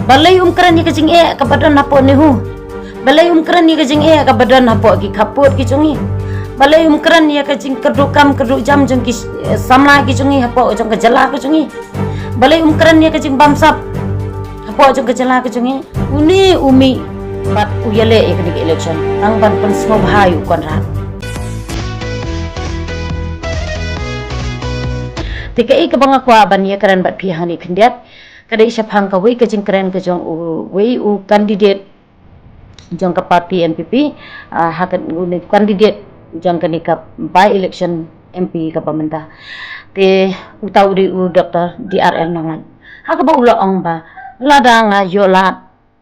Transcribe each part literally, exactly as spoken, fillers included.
Balei um kren ïa ka jingeh kaba don hapoh NEHU? Balei um kren ïa ka jingeh kaba don hapoh ki khappud ki jong ngi? Balei um kren ïa ka jingkyrduh kam kyrduh jam jong ki, eh, samla ki jong ngi hapoh jong ka jylla ka jong ngi? Balei um kren ïa ka jingbamsap hapoh jong ka jylla ka jong ngi? Une u mih bad u ïaleh ïa kane ka election tang ban pynsngewbha ïa u Conrad. Te kaei kaba nga kwah ban ïakren bad phi hangne khyndiat, ka dei shaphang kawei ka jingkren ka jong uwei u candidate jong ka party N P P, ah, ha ka, une u candidate jong kane ka by election M P kaba mynta. Te uta u dei u Doctor D R L Nonglait. Ha kaba u la ong ba lada nga ïoh lad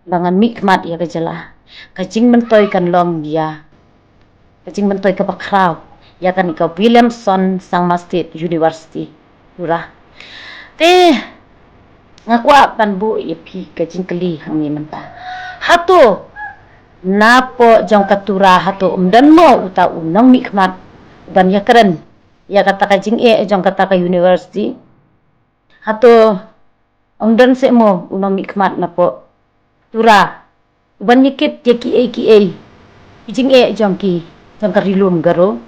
ba ngan mihkhmat ïa ka jylla, ka jingmyntoi kan long ïa ka jingmyntoi kaba khraw ïa kane ka Williamson Sangma State University, Tura. Te nga kwah ban buh ïa phi ka jingkylli hangne mynta. Hato napoh jong ka Tura hato um don mo uta u nongmihkhmat ban ïakren ïa kata ka jingeh jong kata ka university? Hato um don seh mo u nongmihkhmat napoh Tura uban ïakit ïa kiei kiei ki jingeh jong ki, jong ka Ri Lum Garo?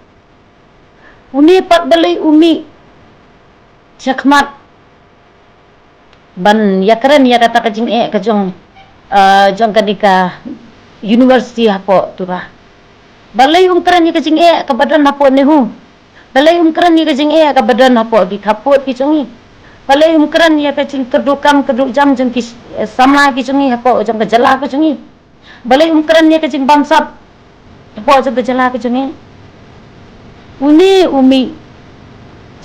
Une pat balei u mih shakhmat ban ïakren ïa kata ka jingeh ka jong, ah, jong kane ka university hapoh Tura? Balei um kren ïa ka jingeh kaba don hapoh NEHU? Balei um kren ïa ka jingeh kaba don hapoh ki khappud ki jong ngi? Balei um kren ïa ka jingkyrduh kam kyrduh jam jong ki, eh, samla ki jong ngi hapoh jong ka jylla ka jong ngi? Balei um kren ïa ka jingbamsap hapoh jong ka jylla ka jong ngi? Une u mih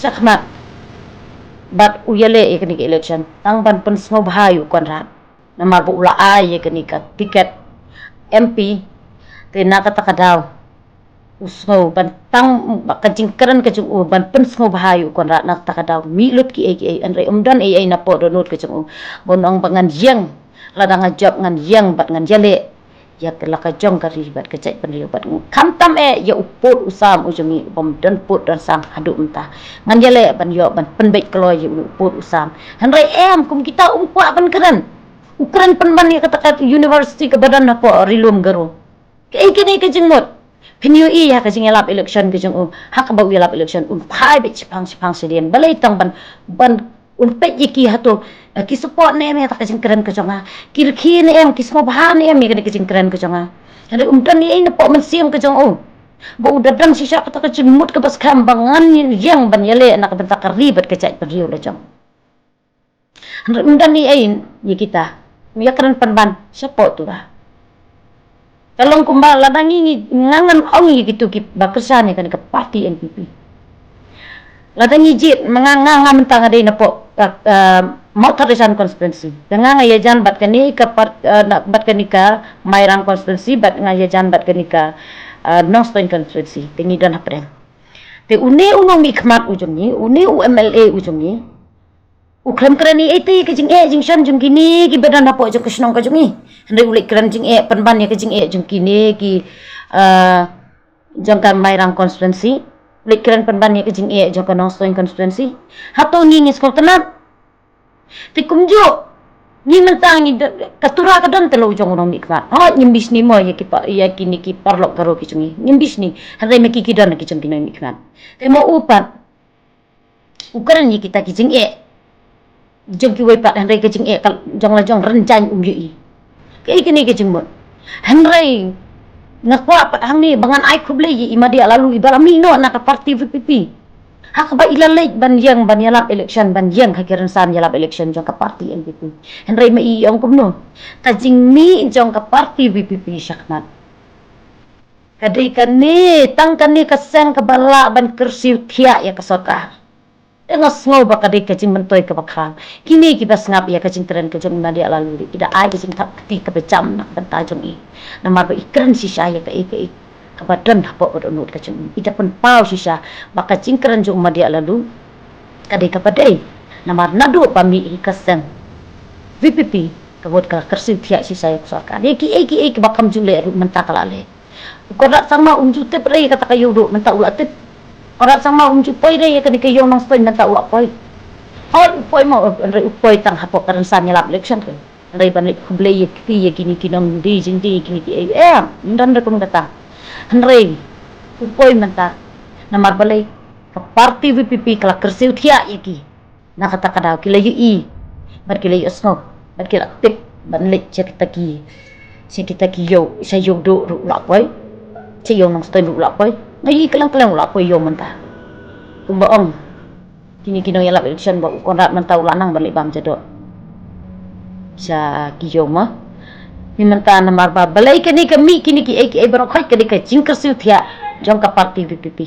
shakhmat bad u ïaleh ïa kane ka election tang ban pynsngewbha ïa u Conrad. Namar ba u la ai ïa kane ka tiket M P, te na kata ka daw u sngew ban tang ba ka jingkren ka jong u ban pynsngewbha ïa u Conrad na kata ka daw. Mih lut kiei kiei, hynrei um don ei ei napoh dohnud ka jong u ban ong ba ngan ïeng, lada nga jop ngan ïeng bad ngan ïaleh ïa ka la ka jong ka ri bad ka jaitbynriew bad khamtam eh ïa u pud u sam u jong ngi bym don pud don sam haduh mynta. Ngan ïaleh ban ïoh ban pynbeit kloi ïa u pud u sam. Hynrei em, kum kita um kwah ban kren. U kren pynban ïa kata ka university kaba don hapoh Ri Lum Garo. Kaei kane ka jingmut? Phin ïohi ha ka jingïalap election ka jong u, ha kaba u ïalap election un phai beit shiphang shiphang shadien. Balei? Tang ban, ban un peit ïa ki hato, eh, ki support ne em ïa kata ka jingkren ka jong nga? Ki rkhie ne em, ki sngewbha ne em ïa kane ka jingkren ka jong nga? Hynrei um don ei ei napoh mynsiem ka jong u ba u da don shisha kata ka jingmut kaba skhem ba ngan ïeng ban ïaleh na ka bynta ka ri bad ka jaitbynriew la jong. Hynrei um don ei ei ïa kita. Um ïakren pynban shapoh Tura. Ka long kumba lada ngi, ngi, nga ngan ong ïa kito kiba kyrshan ïa kane ka party N P P. Lada ngi jied, ma nga, nga, nga mynta nga dei napoh, uh, uh, Mawthadraishan constituency. Te nga nga ïajan bad kane ka part, uh, na, bad kane ka Mairang constituency, bad nga ïajan bad kane ka, uh, Nongstoiñ constituency. Te ngi don hapdeng. Te une u nongmihkhmat u jong ngi, une u M L A u jong ngi, u khlem kren ei ei te ïa ka jingeh jingshon jong kine kiba don hapoh jong ka shnong ka jong ngi. Hynrei u leit kren jingeh pynban ïa ka jingeh jong kine ki, ah, jong ka Mairang constituency. U leit kren pynban ïa ka jingeh jong ka Nongstoiñ constituency. Hato ngi ngi sngewtynnat? Te kumjuh ngi mynta ngi don, ka Tura ka don te la u jong u nongmihkhmat. Hooid, ngim bishni mo ïa ki pa, ïa kine ki paralok Garo ki jong ngi. Ngim bishni. Hynrei ma ki ki don ki jong ki nongmihkhmat. Te ma u pat u kren ïa kita ki jingeh jong kiwei pat, hynrei ka jingeh ka jong la jong rynjang um ïohi. Kaei kane ka jingmut? Hynrei nga kwah pat hangne ba ngan ai khublei ïa i Madiah Laloo iba la mih noh na ka party V P P. Ha kaba i la leit ban ïeng ban ïalap election, ban ïeng ha ki rynsan ïalap election jong ka party N P P. Hynrei ma i ong kumno? Ka jingmih jong ka party V P P shakhmat ka dei kane, tang kane ka seng kaba lah ban kyrsiew thiah ïa ka sorkar. Te nga sngew ba ka dei ka jingmyntoi kaba khraw. Kine kiba sngap ïa ka jingkren ka jong i Madiah Laloo, ki da ai ka jingthap kti kaba jam na ka bynta jong i. Namar ba i kren shisha ïa kaei kaei kaba don hapoh ka dohnud ka jong i. I da pynpaw shisha ba ka jingkren jong u Madiah Laloo ka dei kaba dei. Namar naduh ba mih hi ka seng V P P, ka vote ka la kyrsiew thiah shisha ïa ka sorkar. Ïa kiei kiei kiba kam ju leh ruh mynta ka la leh. U Conrad Sangma um ju tip re ïa kata ka ïew duh, mynta u la tip. Conrad Sangma um ju poi re ïa kane ka ïew Nongstoiñ, mynta u la poi. Hooid u poi mo, hynrei u poi tang hapoh ka rynsan ïalap election ka. Hynrei ban leit khublei ïa kti ïa kine ki nongdie jingdie ïa kine ki ei, em, ym don ruh kum kata. Hynrei u poi mynta namar balei ka party V P P ka la kyrsiew thiah ïa ki. Na kata ka daw ki la ïohi bad ki la ïohsngew bad ki la tip ban leit sha kita ki, sha kita ki ïew, sha ïew duh ruh u la poi, sha ïew Nongstoiñ ruh u la poi. Nga ïohi kylleng kylleng u la poi ïew mynta. Kumba ong kine ki nongïalap election ba u Conrad mynta u la nang ban leit bam ja doh sha ki ïew ma. Ni mynta namar ba balei kane ka mih kine ki ei ki ei baroh, hooid kane ka jingkyrsiew thiah jong ka party V P P.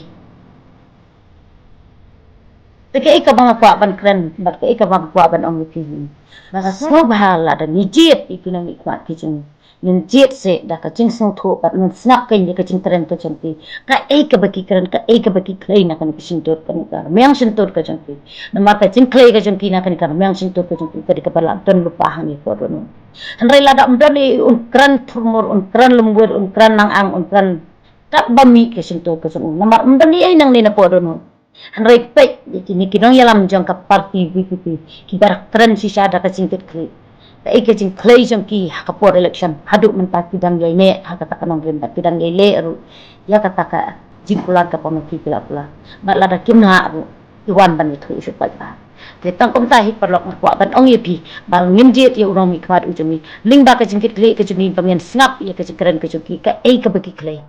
Te kaei kaba nga kwah ban kren bad kaei kaba nga kwah ban ong ïa phi, ba nga sngewbha lada ngi jied ïa ki nongmihkhmat ki jong ngi, ngin jied seh da ka jingsngewthuh bad ngin sngap kein ïa ka jingkren ka jong ki. Kaei kaba ki kren, kaei kaba ki khlei na kane ka shyntur, kane ka rmiang shyntur ka jong ki. Namar ka jingkhlei ka jong ki na kane ka rmiang shyntur ka jong ki ka dei kaba la don lypa hangne hapoh dohnud. Hynrei lada ym don ei, un kren thurmur, un kren lymwit, un kren nang ang, un kren katba mih ka shyntur ka jong u. Namar ym don ei nangne napoh dohnud. Hynrei peit ïa kine ki nongïalam jong ka party V P P kiba kren shisha da ka jingkitkhlieh. Kaei ka jingkhlei jong ki ha ka por election haduh mynta ki dang ïai neh ha kata ka nongrim bad ki dang ïai leh ruh ïa kata ka jingkular kaba ma ki ki la kular. Bad lada kim lah ruh ki wan ban ïathuh shuh paidbah. Te tang kumta hi paralok nga kwah ban ong ïa phi ba ngin jied ïa u nongmihkhmat u jong ngi lyngba ka jingkitkhlieh ka jong ngi ba ngin sngap ïa ka jingkren ka jong ki kaei kaba ki khlei.